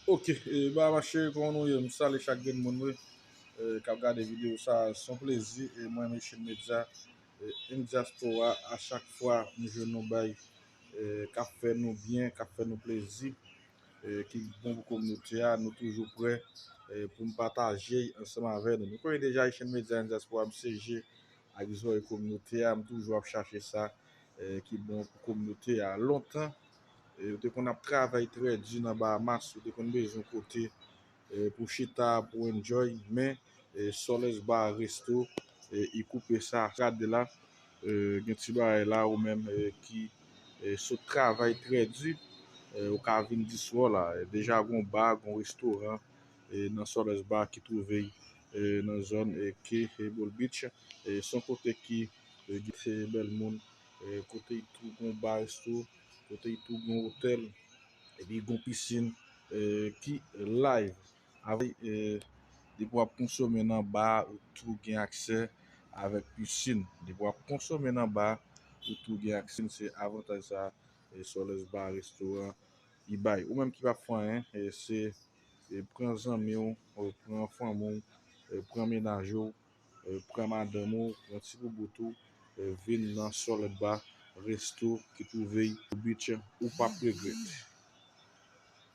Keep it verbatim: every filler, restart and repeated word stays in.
Ok, e, ba mache, kòman nou ye? M salye chak grenn moun, wi, e, k ap gade videyo sa. Se yon plezi, e, mwen, Mission Media, e, M Diaspora, a chak fwa m jwenn yon bay, e, k ap fè nou byen, k ap fè nou plezi, e, ki bon pou kominote a, nou toujou prè, e, pou n pataje ansanm avè nou. Nou konnen deja Mission Media, M Diaspora, M C G, ak zòrèy kominote a, m toujou ap chache sa, e, ki bon pou kominote a. Lontan, e, ou te konn ap travay trè di nan Bahamas, ou te konn bezwen kote, e, pou chita, pou enjoy, men, e, Soles Bar Resto, e, i koupe sa. Gade la, e, gen ti bagay la, ou menm, e, ki, e, sot travay trè di, e, ou ka vin diswò la. E, deja gon ba, gon restoran, e, nan Soles Bar ki twouve, e, nan zòn, e, ke, e, Ball Beach. E, se yon kote ki, e, gen se bèl moun, e, kote tou gon ba resto, kote tou gon otèl, epi gon pisin, e, ki live. Avè, e, depi w ap konsome nan ba, ou tou gen aksè avèk pisin. Depi w ap konsome nan ba, ou tou gen aksè. Se avantaj sa, e, Soles Bar Restoran i bay. Ou menm ki p ap fè anyen, e, se, e, pran zanmi w, e, pran fanmi w, e, pran mennaj ou, e, pran madanm ou, pran ti boubout ou, e, vin nan Soles Bar Resto ki twouve Ball Beach, ou p ap regrèt.